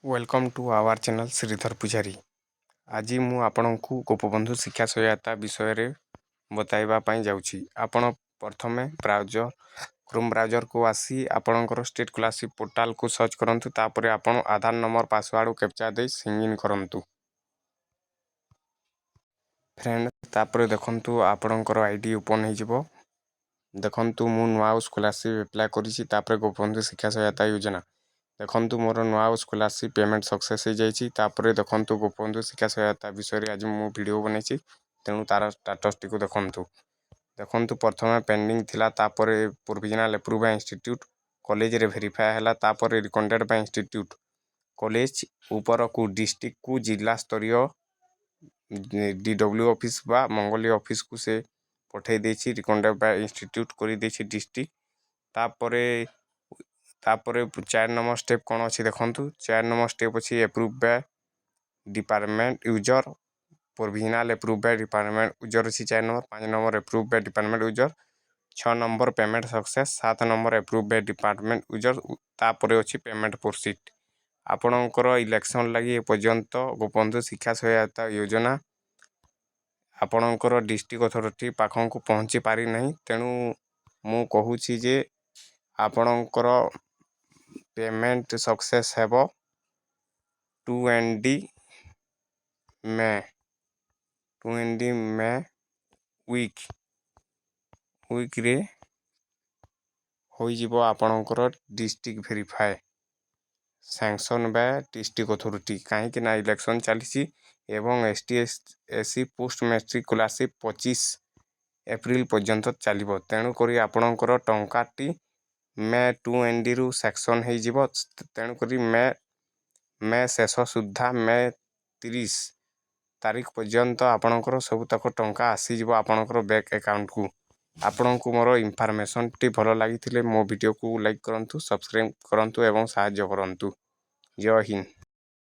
Welcome to our channel Sridhar Pujari. ଆଜି ମୁଁ ଆପଣଙ୍କୁ ଗୋପବନ୍ଧୁ ଶିକ୍ଷା ସହାୟତା ବିଷୟରେ ବତାଇବା ପାଇଁ ଯାଉଛି। ଆପଣ ପ୍ରଥମେ ବ୍ରାଉଜର, କ୍ରୋମ୍ ବ୍ରାଉଜରକୁ ଆସି ଆପଣଙ୍କର ଷ୍ଟେଟ୍ ସ୍କଲାରସିପ୍ ପୋର୍ଟାଲକୁ ସର୍ଚ୍ଚ କରନ୍ତୁ। ତାପରେ ଆପଣ ଆଧାର ନମ୍ବର, ପାସୱାର୍ଡ଼ ଓ କ୍ୟାପଚା ଦେଇ ସାଇନ୍ ଇନ୍ କରନ୍ତୁ ଫ୍ରେଣ୍ଡ। ତାପରେ ଦେଖନ୍ତୁ, ଆପଣଙ୍କର ଆଇଡି ଓପନ୍ ହେଇଯିବ। ଦେଖନ୍ତୁ, ମୁଁ ନୂଆ ସ୍କଲାରସିପ୍ ଆପ୍ଲାଏ କରିଛି। ତାପରେ ଗୋପବନ୍ଧୁ ଶିକ୍ଷା ସହାୟତା ଯୋଜନା। ଦେଖନ୍ତୁ, ମୋର ନୂଆ ସ୍କଲାରସିପ୍ ପେମେଣ୍ଟ ସକ୍ସେସ୍ ହେଇଯାଇଛି। ତାପରେ ଦେଖନ୍ତୁ, ଗୋପବନ୍ଧୁ ଶିକ୍ଷା ସହାୟତା ବିଷୟରେ ଆଜି ମୁଁ ଭିଡ଼ିଓ ବନେଇଛି, ତେଣୁ ତା'ର ଷ୍ଟାଟସ୍ଟିକୁ ଦେଖନ୍ତୁ। ଦେଖନ୍ତୁ, ପ୍ରଥମେ ପେଣ୍ଡିଂ ଥିଲା, ତାପରେ ପ୍ରୋଭିଜନାଲ୍ ଆପ୍ରୁଭ୍ ବାଇ ଇନଷ୍ଟିଟ୍ୟୁଟ୍, କଲେଜରେ ଭେରିଫାଏ ହେଲା। ତାପରେ ରିକମେଣ୍ଡେଡ଼ ବାଇ ଇନଷ୍ଟିଟ୍ୟୁଟ୍, କଲେଜ ଉପରକୁ ଡିଷ୍ଟ୍ରିକ୍ଟକୁ, ଜିଲ୍ଲା ସ୍ତରୀୟ ଡିଡବ୍ଲ୍ୟୁ ଅଫିସ୍ ବା ମଙ୍ଗଳୀ ଅଫିସକୁ ସେ ପଠାଇ ଦେଇଛି। ରିକମେଣ୍ଡେଡ଼ ବାଇ ଇନଷ୍ଟିଟ୍ୟୁଟ୍ କରିଦେଇଛି ଡିଷ୍ଟ୍ରିକ୍ଟ। ତାପରେ 4 ନମ୍ବର ଷ୍ଟେପ୍ କ'ଣ ଅଛି ଦେଖନ୍ତୁ। 4 ନମ୍ବର ଷ୍ଟେପ୍ ଅଛି approve by department user, provisional approve by department user ଅଛି 4 number. 5 number approve by department user, 6 number payment success, 7 number approve by department user, ତାପରେ ଅଛି ପେମେଣ୍ଟ ପ୍ରୋସିଡ୍। ଆପଣଙ୍କର ଇଲେକ୍ସନ୍ ଲାଗି ଏପର୍ଯ୍ୟନ୍ତ ଗୋପବନ୍ଧୁ ଶିକ୍ଷା ସହାୟତା ଯୋଜନା ଆପଣଙ୍କର ଡିଷ୍ଟ୍ରିକ୍ଟ ଅଥରିଟି ପାଖକୁ ପହଞ୍ଚି ପାରିନାହିଁ। ତେଣୁ ମୁଁ କହୁଛି ଯେ ଆପଣଙ୍କର ପେମେଣ୍ଟ ସକ୍ସେସ୍ ହେବ 20 May, 20 May ୱିକ୍ରେ ହୋଇଯିବ ଆପଣଙ୍କର district verify, sanction by district authority। କାହିଁକି ନା ଇଲେକ୍ସନ୍ ଚାଲିଛି ଏବଂ ST, SC post matric scholarship 25 April ପର୍ଯ୍ୟନ୍ତ ଚାଲିବ। ତେଣୁକରି ଆପଣଙ୍କର ଟଙ୍କାଟି ମେ 20ରୁ ସାଙ୍କସନ୍ ହେଇଯିବ। ତେଣୁକରି ମେ ଶେଷ ସୁଦ୍ଧା, ମେ 30 ତାରିଖ ପର୍ଯ୍ୟନ୍ତ ଆପଣଙ୍କର ସବୁତକ ଟଙ୍କା ଆସିଯିବ ଆପଣଙ୍କର ବ୍ୟାଙ୍କ ଆକାଉଣ୍ଟକୁ। ଆପଣଙ୍କୁ ମୋର ଇନଫର୍ମେସନ୍ଟି ଭଲ ଲାଗିଥିଲେ ମୋ ଭିଡ଼ିଓକୁ ଲାଇକ୍ କରନ୍ତୁ, ସବସ୍କ୍ରାଇବ୍ କରନ୍ତୁ ଏବଂ ସାହାଯ୍ୟ କରନ୍ତୁ। ଜୟ ହିନ୍ଦ।